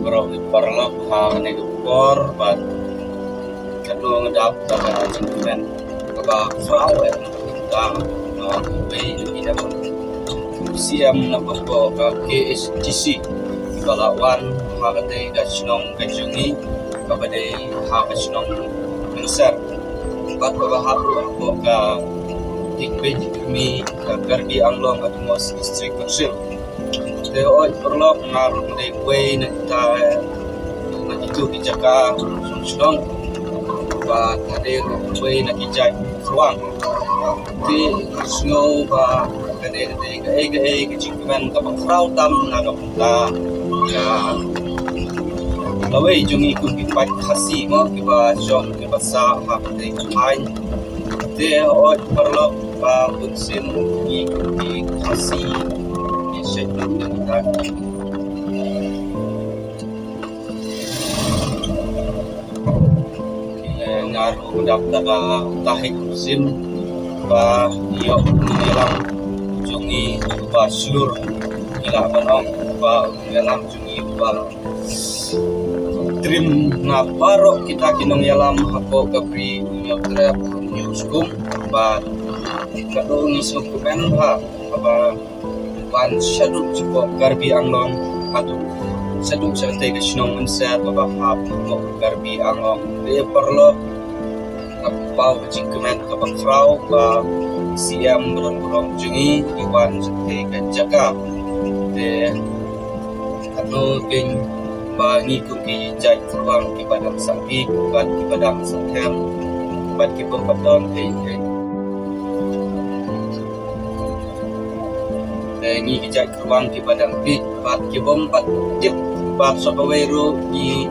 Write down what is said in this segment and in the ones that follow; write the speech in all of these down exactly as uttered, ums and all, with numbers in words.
Para paralok, ha kane ka por bad katno nga dap da ka jingkmen kaba khraw eh, tang, ah, bei na ki dang C M na ka por ka K H A D C ba la wan ha kane ka shnong ka jong ngi kaba dei ha ka shnong Mynser. Bad kaba hap ruh hapoh ka Tikpej Kmie ka Karbi Anglong Autonomous District Council. Te hooid paralok, nga ruh nga dei uwei na kita, na kitu ki jaka shnong shnong. Bad nga dei ruh uwei na ki jait kyrwang. Te nga sngew ba kane ka dei kaei kaei ka jingkmen kaba khraw tam na ka bynta ka lawei jong ngi kum ki paid Khasi mo, kiba shong kiba sah ha kane ka thaiñ. Te hooid paralok, ba bunsien ngi kum ki Khasi ngi shait lut na kita. Nga ruh nga dap da ka tahiñ sim ba ïoh u nongïalam jong ngi uba shlur, ngi lah ban ong ba u nongïalam jong ngi uba trim na baroh kita ki nongïalam hapoh ka Bri u Hynñiewtrep u Hynñiewskum. Bad katno ngi sngewkmen bha haba wan shaduh shapoh Karbi Anglong haduh shaduh sha katei ka shnong Mynser kaba hap hapoh Karbi Anglong. Te paralok, nga pynpaw ka jingkmen kaba khraw ba C M ba don burom jong ngi i wan sha katei ka jaka. Te katno kein ba ngi kum ki jait kyrwang kiba dang sah bieit bad kiba dang sah them bad kiba pat don kein kein. Te ngi ki jait kyrwang kiba dang bieit bad kibym pat tip bad sa kawei ruh ngi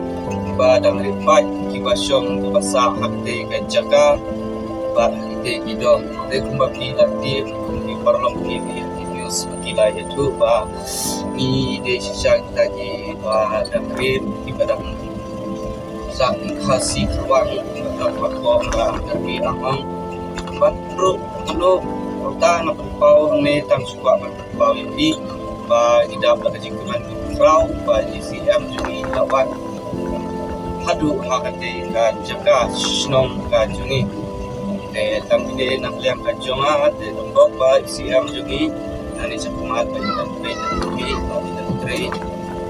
ba dang rit paid kiba shong kiba sah ha katei ka jaka bad ha katei ki dong. Te kumba phi la tip, kum ki paralok, ki news ki la ïathuh ba ngi dei shisha kita kiba dang rit kiba dang sah Khasi kyrwang kiba dang hapoh ka Karbi Anglong. Bad ruh ngi ruh tang na pynpaw hangne tang shu kwah ban pynpaw ïa phi ba ngi dap da ka jingkmen kaba khraw ba i C M jong ngi la wan haduh ha katei ka jaka shnong ka jong ngi. Te tang kine na ka liang ka jong nga, te donbok ba i C M jong ngi nangne shakhmat ba ngi dang peit, ba ngi dang trei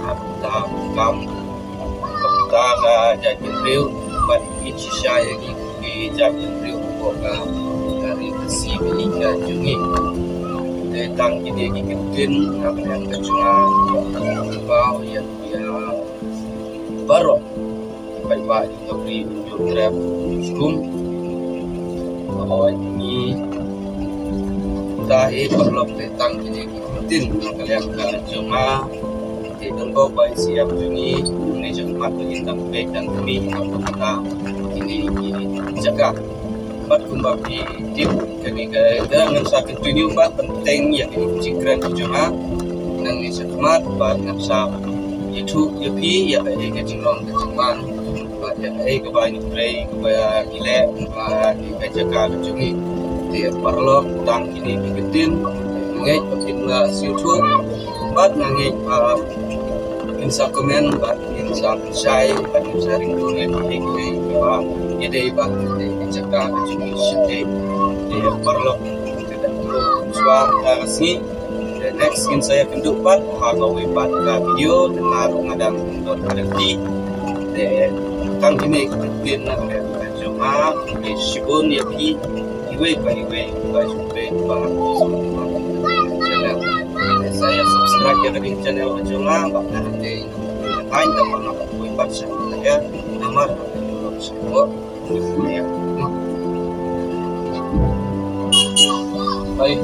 ha ka kam, ka bynta ka jaitbynriew bad ngi shisha ïa ngi ki jaitbynriew hapoh ka, ka ri Khasi ba ïeit ka jong ngi. Te tang kine ki kyntien na ka liang ka jong nga, ba ïa, ïa baroh paidbah jong ka Bri u Hynñiewtrep u Hynñiewskum. Hooid ngi, te paralok, te tang kine ki kyntien na ka liang ka jong nga. Te donbok ba i C M jong ngi nangne shakhmat ba ngin dang peit dang kmie ha ka bynta kine ki jaka. Bad kumba phi tip, kane ka, ka ngan sa continue bad ban bteng ïa kine ki jingkren ki jong nga nangne shakhmat bad ngan sa ïathuh ïa phi ïa kaei ka jinglong ka jingman bad ïa kaei kaba ngi trei kaba ngi leh ha kane ka jaka ka jong ngi. Te paralok, tang kine ki kyntien, nga ngeit ba phin la sngewthuh bad nga ngeit ba phin sa comment bad phin sa pynshai bad phin sa ring duh ïa kaei kaei kaba ïadei bad kane ka jaka ka jong ngi shatei. Te paralok, ka dang shuwa ka sngi. Te next ngin sa ïakynduh pat ha kawei pat ka video, te nga ruh nga dang don ha lynti. Te tang kine ki kyntien na ka liang ka jong nga, khublei shibun ïa phi iwei pa iwei ba ju peit ba channel. Te sa ïa subscribe ïa ka ding channel ka jong nga, bad ngan ïa ai da ma nga kawei pat sha ka ïa namar ka ïa. Bye.